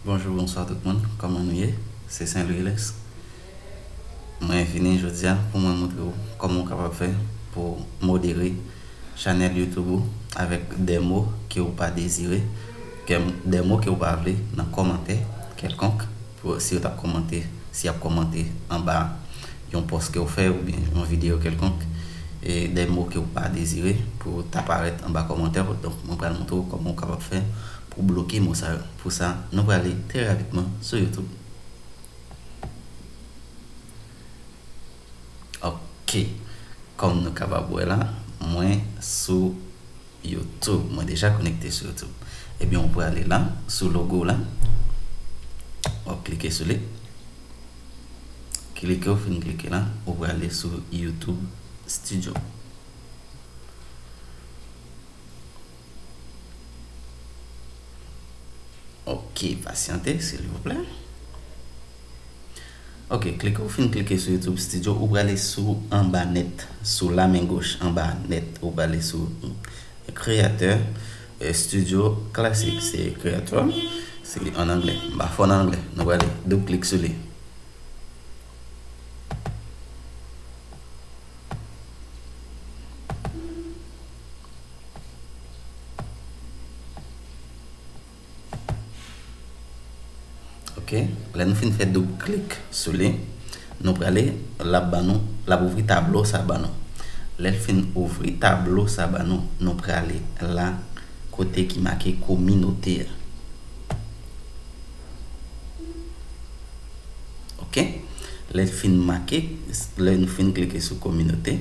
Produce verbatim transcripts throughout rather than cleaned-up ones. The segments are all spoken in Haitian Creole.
Bonjou, bonswa tout moun, kòman nou ye? Se Saint Louis Lex. Mwen vini jodi a pou mwen montre w kòman w kapab fè pou w modere chanèl YouTube ou avèk de mo ke w pa dezire, ke, de mo ke w pa vle nan kòmantè kèlkonk, pou, si yo t ap kòmante, si y ap kòmante anba yon pòs ke w fè oubyen yon videyo kèlkonk, e de mo ke w pa dezire pou ta parèt anba kòmantè w. Donk, mwen pral montre w kòman w kapab fè pou bloke mo sa yo. Pou sa, nou prale trè rapidman sou YouTube. Ok. Kòm nou kapab wè la, mwen sou YouTube. Mwen deja konekte sou YouTube. Ebyen, ou prale la, sou logo la. W ap klike sou li. Klike, ou fin klike la, ou prale sou YouTube Studio. Ok, pasyante, silvouplè. Ok, klike, ou fin klike sou YouTube Studio, ou prale sou anba nèt, sou la men goch anba nèt, ou prale sou Creator, eh, Studio Classic, se Creator, se an anglè. M pa fò nan anglè. Nou prale doub klik sou li. Ok, lè nou fin fè doub klik sou li, nou prale, l ap ban nou, l ap ouvri tablo sa ban nou. Lè l fin ouvri tablo sa ban nou, nou prale la kote ki make kominote a. Ok, lè l fin make, lè nou fin klike sou kominote,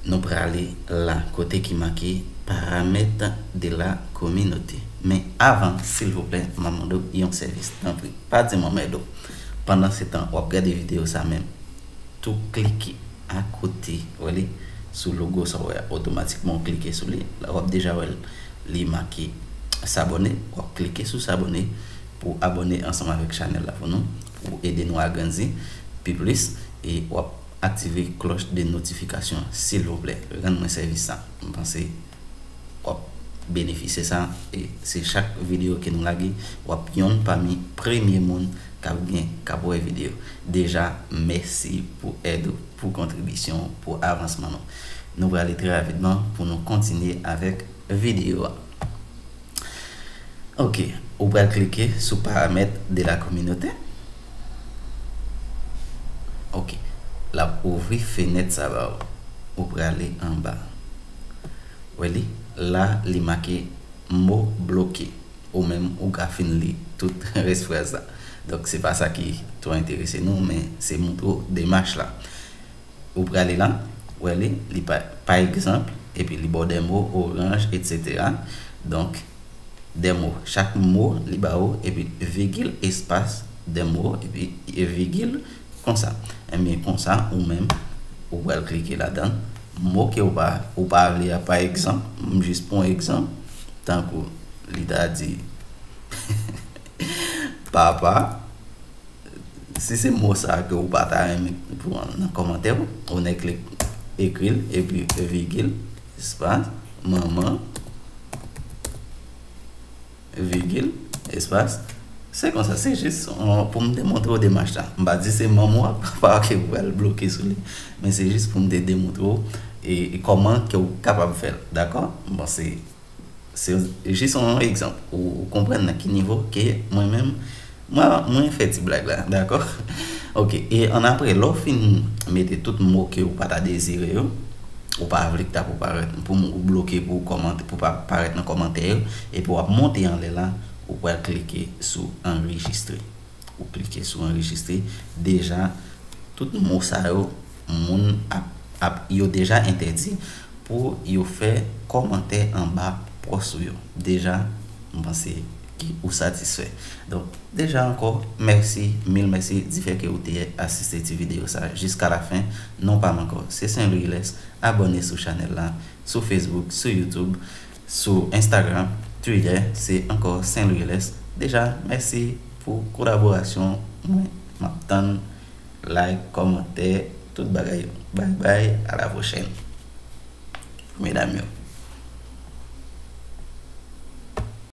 nou prale la kote ki make paramèt de la kominote. Men avan, silvouplè, m ap mande w yon sèvis, tanpri, pa di m anmède w. Pandan se tan, w ap gade videyo sa menm, tou klike akote, w wè li, sou logo sa w wè a, otomatikman w klike sou li. La, w ap deja wè l, li make s'abonner. W ap klike sou s'abonner pou abòne ansanm avèk chanèl la pou nou, pou ede nou agrandi pi plis. E w ap aktive klòch de notifikasyon, silvouplè. Rann mwen sèvis sa. M panse w ap benefisye sa. E se chak videyo ke nou lage, w ap yonn pami premye moun k ap gen, k ap wè videyo. Deja, mèsi pou èd ou, pou kontribisyon ou, pou avansman nou. Nou prale trè rapidman pou nou kontinye avèk videyo a. Ok, ou pral klike sou paramèt de la kominote. Ok, l ap ouvri fenèt sa ba ou. Ou prale anba. Wè li, la, li make mo bloke. Ou menm, ou ka fin li tout rès fraz la. Donk, se pa sa ki twò enterese nou, men se montre w demach la. Ou prale la, wè li, li pa, pa egzanp, epi li ba w de mo, oranj, etsetera. Donk, de mo, chak mo, li ba ou, epi vigil, espas, de mo, epi, e, vigil, konsa. Ebyen, konsa, ou menm, ou pral klike ladan. Mo ke ou pa, ou pa vle a, pa egzanp, m jis pran egzanp, tankou li ta di, papa, si se mo sa ke ou pa ta renmen pou nan kòmantè ou, ou nèk li ekri l, epi vigil, espas, manman, vigil, espas. Se konsa, se jis, on, pou m demontre w demach la. M pa di se manman w ak papa w ke ou pral bloke sou li, men se jis pou m te demontre w e, e kòman ke ou kapab fè l, dakò? Bon, se, se jis yon egzanp. Ou, ou konprann nan ki nivo ke mwen menm, mwen, mwen fè ti blag la, dakò? Ok, e annapre, lè w fin mete tout mo ke ou pa ta dezire yo, ou pa vle k ta pou parèt, pou m, ou bloke pou kòmantè, pou pa parèt nan kòmantè yo, epi w ap monte anlè la, ou pral klike sou anrejistre. Ou klike sou anrejistre, deja, tout mo sa yo, moun ap, ap, yo deja entèdi pou yo fè kòmantè anba pòs ou yo. Deja, m panse ke ou satisfè. Donk, deja ankò, mèsi, mil mèsi, di fè ke ou te asiste ti videyo sa jiska lafen. Non pa m ankò, se Saint Louis Lex. Abòne sou chanèl la, sou Facebook, sou YouTube, sou Instagram, Twitter, se ankò Saint Louis Lex. Deja, mèsi pou kolaborasyon mwen. M ap tann like, kòmantè, tout bagay yo. Bye bye, à la prochaine. Medam yo.